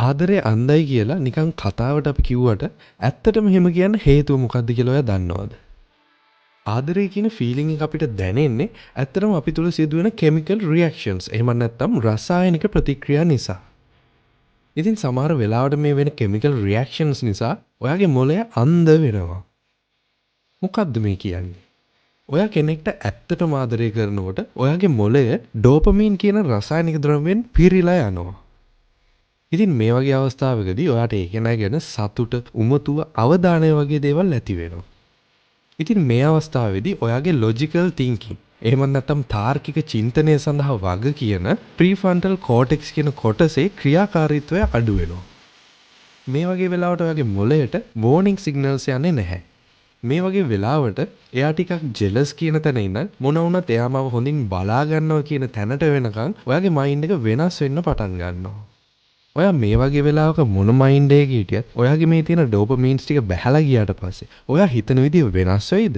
ආදරය අන්ධයි කියලා නිකන් කතාවට අපි කිව්වට ඇත්තටම එහෙම කියන්න හේතුව මොකක්ද කියලා ඔයා දන්නවද? ආදරය කියන ෆීලිං එක අපිට දැනෙන්නේ ඇත්තටම අපි තුල සිදුවෙන කෙමිකල් රියැක්ෂන්ස්, එහෙම නැත්නම් රසායනික ප්‍රතික්‍රියා නිසා. ඉතින් සමහර වෙලාවට මේ වෙන කෙමිකල් රියැක්ෂන්ස් නිසා ඔයාගේ මොළය අන්ධ වෙනවා. මොකද්ද මේ කියන්නේ? ඔයා කෙනෙක්ට ඇත්තටම ආදරය කරනකොට ඔයාගේ මොළය ඩෝපමීන් කියන රසායනික ද්‍රව්‍යයෙන් පිරීලා යනවා. ඉතින් මේ වගේ අවස්ථාවකදී ඔයාට ඒ කෙනා ගැන සතුට, උමතුව, අවධානය වගේ දේවල් ඇති වෙනවා. ඉතින් මේ අවස්ථාවේදී ඔයාගේ ලොජිකල් තින්කින්, එහෙමත් නැත්නම් තාර්කික චින්තනය සඳහා වග කියන ප්‍රීෆ්‍රන්ටල් කෝටෙක්ස් කියන කොටසේ ක්‍රියාකාරීත්වය අඩු වෙනවා. මේ වගේ වෙලාවට ඔයාගේ මොළයට වෝනිං සිග්නල්ස් යන්නේ නැහැ. මේ වගේ වෙලාවට එයා ටිකක් ජෙලස් කියන තැන ඉඳන් මොන වුණත් එයා මාව හොඳින් බලා ගන්නවා කියන තැනට වෙනකන් ඔයාගේ මයින්ඩ් එක වෙනස් වෙන්න පටන් ගන්නවා. ඔයා මේ වගේ වෙලාවක මොන මයින්ඩ් එකක හිටියත් ඔයාගේ මේ තියෙන ඩෝපමීන්ස් ටික බැහැලා ගියාට පස්සේ ඔයා හිතන විදිය වෙනස් වෙයිද?